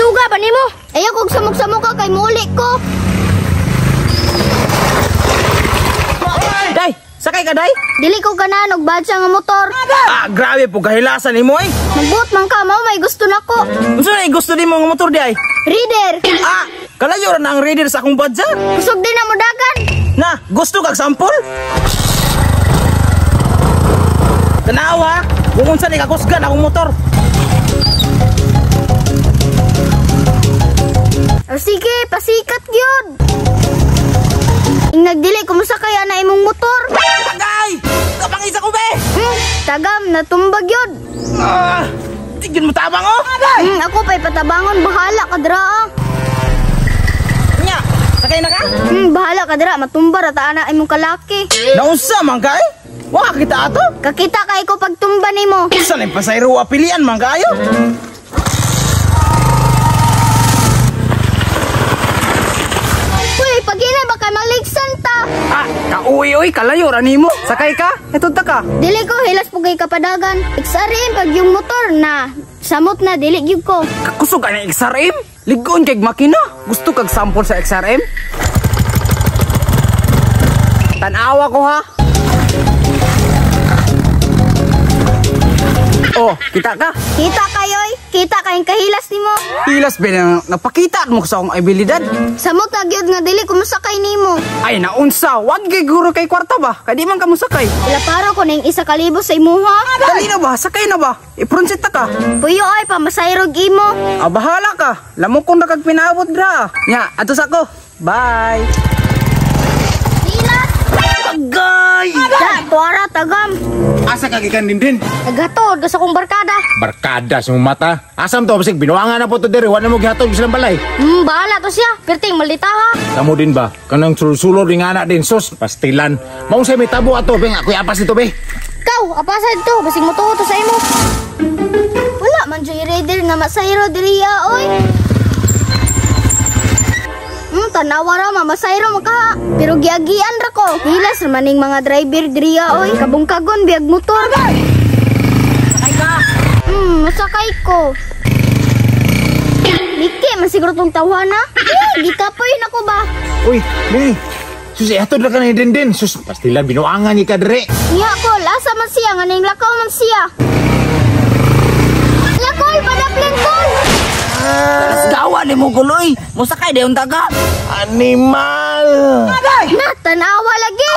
Suga ba nimo? Ayaw kog samok-samok ka kay muuli ko. Day, sakay ka day? Dili ko ganahan og badya nga motor. Ah, grabe po kahilasan nimo eh. Magbuot man ka mao may gusto nako. Unsa na gusto nimo nga motor di ay? Reader. Ah, kalayo ra na ang reader sa akong badya. Kusog din na mo dagan. Na, gusto kag sample? Tanawa, kung unsa ni kakusgan akong motor. O sige, pasikat gyud. Ingag dili kumusta kaya na imong motor? Tagay! Kapang isa ko be! Tagam, natumbag yun. Ah, tigyan mo tabang oh! Ako pa'y patabangon, bahala ka dra ah. Nya, sakay na ka? Bahala ka dra, matumba ra taan na imong kalaki. Naunsa man kay? Wa kita ato? Kakita kay ko pagtumba nimo. Sa nang pasayro apilian man kayo? Uy, pagina baka maligsan ta. Ah, kauy-uy, kalayo ra nimo. Sakay ka? Etod ta ka. Dili ko hilas pugay kapadagan. XRM pag yung motor na samot na dili gyud ko. Kakusog ka ng XRM? Ligon kay makina. Gusto kag sample sa XRM? Tanawa ko ha. Oh, kita ka? Kita kayoy, kita kayong kahilas nimo. Hilas ba na napakita mo sa akong abilidad? Samot na gyud nga dili ko mosakay nimo. Ay, naunsa, wag giguro kay kwarta ba? Kay di man ka mosakay. Ilaparo ko ning 1,000 sa imuha. Dali na ba? Sakay na ba? Iprunsit ta ka. Puyo ay pamasayrog imo. Ah, bahala ka. Lamok kong nakag pinaabot dra. Nya, ato sa ko. Bye. Hilas. Tagay! Da, tuara tagam. Asa ka gikan din? Naghatod sa akong barkada. Barkada sa mong mata. Asam to basig binuangan na po to diri, wa na mo gihatod silang balay. Bahala to siya. Perting maldita ha. Kamo din ba? Kanang sulsulod ring anak din sus, pastilan. Mao say may tabo ato, beng ako'y apas dito be. Kaw, apasad to. Basig motuo to sa imo. Wala man joy rider nga masayro diri oy. Tanawa ra mamasayro man ka. Pero giagian ra ko. Hilas ra maning mga driver diri oy. Kabungkagon biag motor. Sakay ka. Masakay ko. Miki, man siguro tong tawhana. Eh, gikapoy na ko ba? Uy, ni. Sus, hatod ra ka ni din. Sus, pastilan binuangan ni ka diri. Niya ko, asa man siya nga ning lakaw man siya. Lakol, padaplin kol. Gawa ni mo guloy. Musakay dayon taga. Animal. Na, tanawa lagi.